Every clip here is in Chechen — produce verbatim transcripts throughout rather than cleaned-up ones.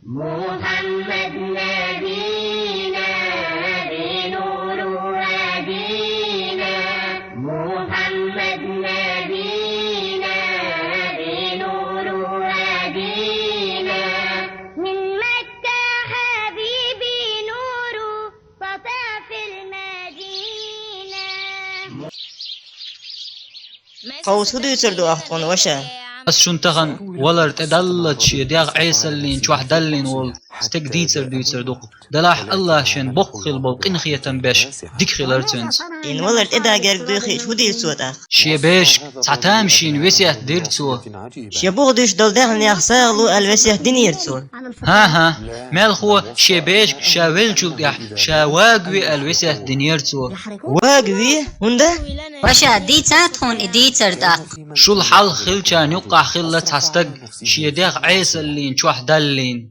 محمد نبينا بنور هدينا. محمد نبينا بنور هدينا. من مكة حبيبي نور سطع في المدينة. Хьовса хӀу дуьйцур ду ахь тхуна, ваша? Ас шуна тахана валар тӀедаллалц шен дегӀ Ӏесаллин чохь даллина волу стеган дийцар дуьйцур ду-кх. Делахь АллахӀа шен боккха хила болу къинхетам беш, дика хилар цуьнца. Ин валар тӀедагерг дуьйхийча хӀу дийцу цо тӀаккха? Шен бешка цхьа тамашийна весет дира цо. Шен буха дуьсуш долу даьхнех сагӀа ло аьлла весет динера цо. ХӀан-хӀа, мелхо шен бешка ша веллачул тӀаьхьа ша вагаве аьлла весет динера цо. Вагаве? ХӀунда? Ваша, дийца тхуна и дийцар тӀаккха. Шул хьалха хиллачарна юккъахь хилла цхьа стаг, шен дегӀ Ӏесаллин чохь даллина.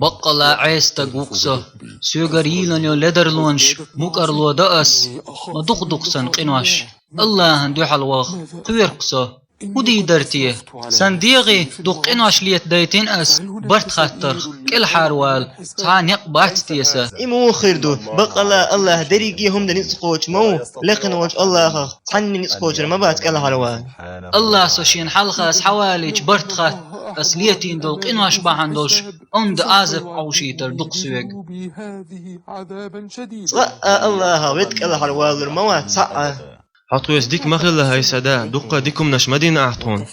Баккъала Ӏеса стаг ву-кх со. Соьгара йийлина йолу ледарлонаш мукӀарло до ас, ма дукха ду-кх сан къинош. АллахӀана дуьхьал ваха кхоьру-кх со. ХӀун дийр дара те? Сан дегӀе дукха къинош летадайтина ас, барт хаттарх кӀелхьарвала цхьа а некъ бац те сан? И муха хир ду? Баккъала АллахӀ дерриге хӀума дан ницкъ кхочуш ма ву, лекха волчу АллахӀах цхьанна ницкъ кхочур ма бац кӀелхьарвала. АллахӀа со шена хьалха ас схьавалийча барт хатта, ас летийна долу къинош бахьана долуш онда Ӏазап Ӏовшийтар ду-кх соьга. Цкъа а АллахӀах ведда кӀелхьарвалалур ма вац цхьа а. Хьо тхоьца дика ма хилла, хӀай сан да, дуккха а дика хӀуманаш ма дина ахь тхуна.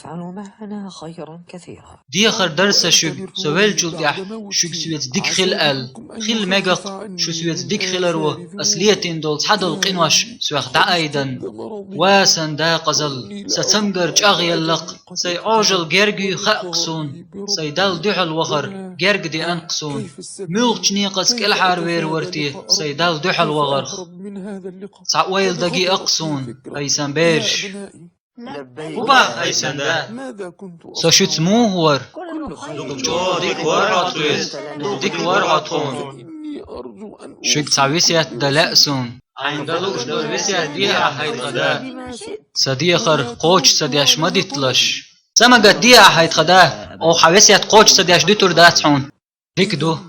Дехар дара сан шуьга, со веллачул тӀаьхьа шуьга соьца дика хила аьлла. Хила мегар-кх шу соьца дика хиларо, ас летийна долу цхьадолу къинош соьх дӀаайдан. Ва сан да къазалла, сан цамгар чӀагӀъелла-кх, сайн Ӏожалла герга юй хаьа-кх суна, сайн Далла дуьхьал вахар герга деана-кх суна. Муьлхачу некъаца кӀелхьарвер вара те сайн Далла дуьхьал вахарх? Цхьа ойла дагайоаккх суна, хӀай сан бераш. ХӀун боху, хӀай сан да? Со шуьца муха вара? Дукха чӀогӀа дика вара хьо тхоьца, дукха дика вара хьо тхуна. Шуьга цхьа весет дан лаьа суна. Хьайна дан лууш долу весет де ахь, хӀай тхан да. Сан дехар кхочуш ца деш ма диталаш. Ца магат де ахь, хӀай тхан да, оха хьан весет кхочуш ца деш дуьтур дац хьуна. Дика ду.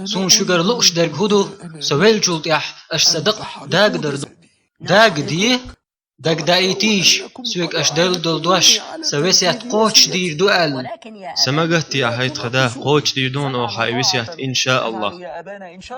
Суна шуьгара лууш дерг хӀун ду? Со веллачул тӀаьхьа аша сан дакъа дагадар ду. Дагаде? Дагадаийтийша, соьга аша делла долу дош сан весет кхочушдийр ду аьлла. Ца магат де ахь, хӀай тхан да, кхочушдийр ду хьуна оха хьан и весет, иншааллахӀ.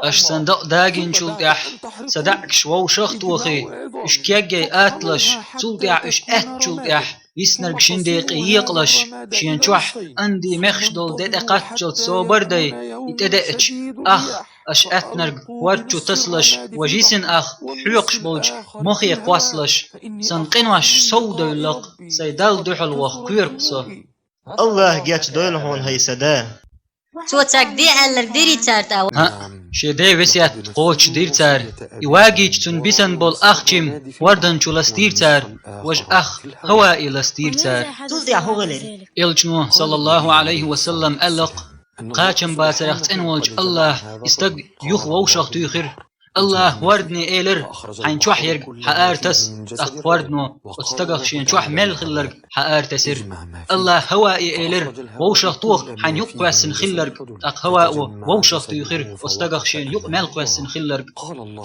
Аша сан дакъа дагийначул тӀаьхьа сан даьӀахкаш вовшах а тохий, уьш кегий аталаш, цул тӀаьхьа уьш аьттачул тӀаьхьа йиснарг шина декъе екъалаш, шена чохь анди мехаш долу де тӀекхаччалц собар дай, и тӀедеача, ах, аша аьттанарг хӀорд чу тасалаш, важа йисина ах хьоькхуш болчу мохе кхоссалаш, сан къинош совдевлла-кх, сайн Далла дуьхьал ваха кхоьру-кх со. АллахӀа гечдойла хьуна, хӀай сан да. Цо цаьрга де аьлларг дирий цара тӀаккха? ХӀаъ, шен ден весет кхочушдира цара. И вагийча цунна бисина болу ах чим хӀордан чу ластийра цара, важа ах хӀаваэ ластийра цара. Цул тӀаьхьа хӀун хилира? Элчано, саллаллахӀу Ӏалайхи ва саллам, аьлла-кх: кхачам бацарах цӀена волчу АллахӀа и стаг юха вовшах туьйхира. АллахӀа хӀордане элира: хьайн чохь ерг хьаара таса, тӀаккха хӀордано оцу стагах шен чохь мел хилларг хьаара тесира. АллахӀа хӀаваэ элира: вовшах тоха хьайн юкъа кхоьссина хилларг, тӀаккха хӀавао вовшах туьйхира оцу стагах шена юкъа мел кхоьссина хилларг.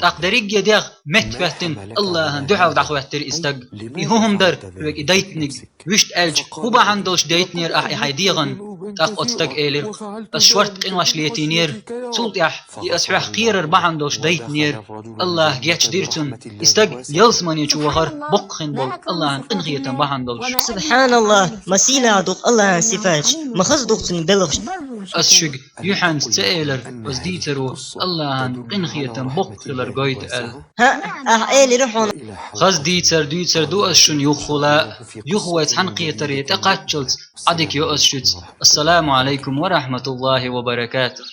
ТӀаккха дерриге дегӀ метта хӀоьттина, АллахӀана дуьхьал дӀахӀоьттира и стаг. И хӀун хӀума дара хьоьга и дайтинарг? Вуьшта аьлча, хӀун бахьана долуш дайтинера ахь и хьайн дегӀан? ТӀаккха оцу стага элира: ас шортта къинош летийнера, цул тӀаьхьа и ас хьоьх кхерар бахьана долуш дайтинера. АллахӀа гечдира цунна. И стаг ялсамане чу вахара боккха хин болу АллахӀан къинхетам бахьана долуш. СубхьаналлахӀ, ма сийлахь ду-кх АллахӀан сифаташ, ма хаза ду-кх цуьнан белхаш. Ас шуьга юьхьанца ца элира, ас дийцаро АллахӀан къинхетам боккха хилар гойту аьлла. ХӀаъ, ахь элира хьуна. Хаза дийцар дуьйцур ду ас шуна юххула а. Юха вай цхьаьна кхетаре тӀекхаччалц Ӏадика йо ас шуьца. Ассаламу Ӏалайкум ва рахьматуллахӀи ва баракатухӀ.